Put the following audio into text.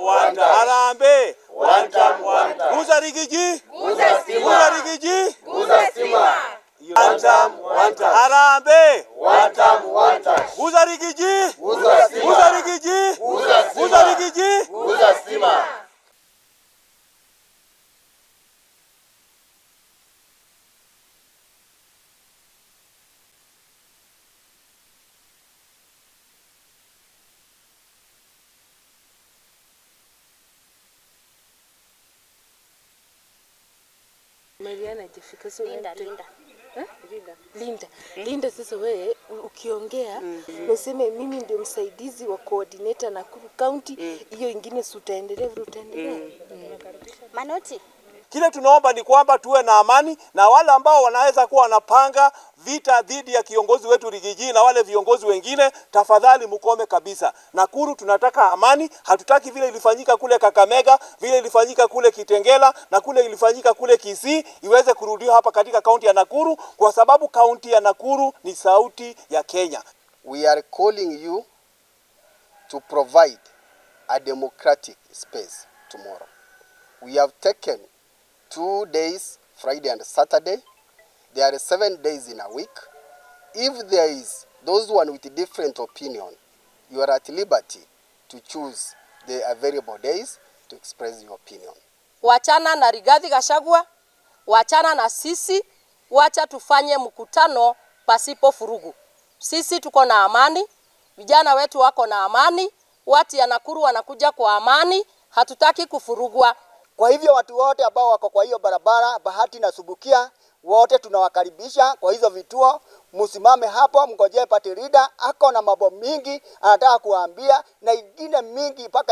One touch. Harambee. One term, one touch. Guza Riggy G. Guza stima. Guza Riggy G. Guza stima. One term, one touch. Harambee. One term, one touch. Guza Riggy G. Guza stima. Guza Riggy G. Guza stima. Guza Riggy G. Guza stima. Mariana hajafika, so Linda, unaita- Linda. Eh? Linda. Linda, sasa wewe ukiongea naseme mimi ndio msaidizi wa coordinator Nakuru County, hiyo ingine si utaendelea vile utaendelea. Manoti. Kile tunaomba ni kwamba tuwe na amani na wale ambao wanaweza kuwa wanapanga vita dhidi ya kiongozi wetu Riggy G na wale viongozi wengine, tafadhali mkome kabisa. Nakuru tunataka amani, hatutaki vile ilifanyika kule Kakamega, vile ilifanyika kule Kitengela na kule ilifanyika kule Kisii iweze kurudiwa hapa katika kaunti ya Nakuru, kwa sababu kaunti ya Nakuru ni sauti ya Kenya. We are calling you to provide a democratic space tomorrow. We have taken 2 days, Friday and Saturday. There are 7 days in a week. If there is those one with different opinion, you are at liberty to choose the available days to express your opinion. Wachana na Rigathi Gachagua, wachana na sisi, wacha tufanye mkutano pasipo furugu. Sisi tuko na amani, vijana wetu wako na amani, watu ya Nakuru wanakuja kwa amani, hatutaki kufurugwa. Kwa hivyo watu wote ambao wako kwa hiyo barabara Bahati na Subukia, wote tunawakaribisha kwa hizo vituo. Msimame hapo, mngojee party leader, ako na mambo mingi anataka kuambia na ingine mingi mpaka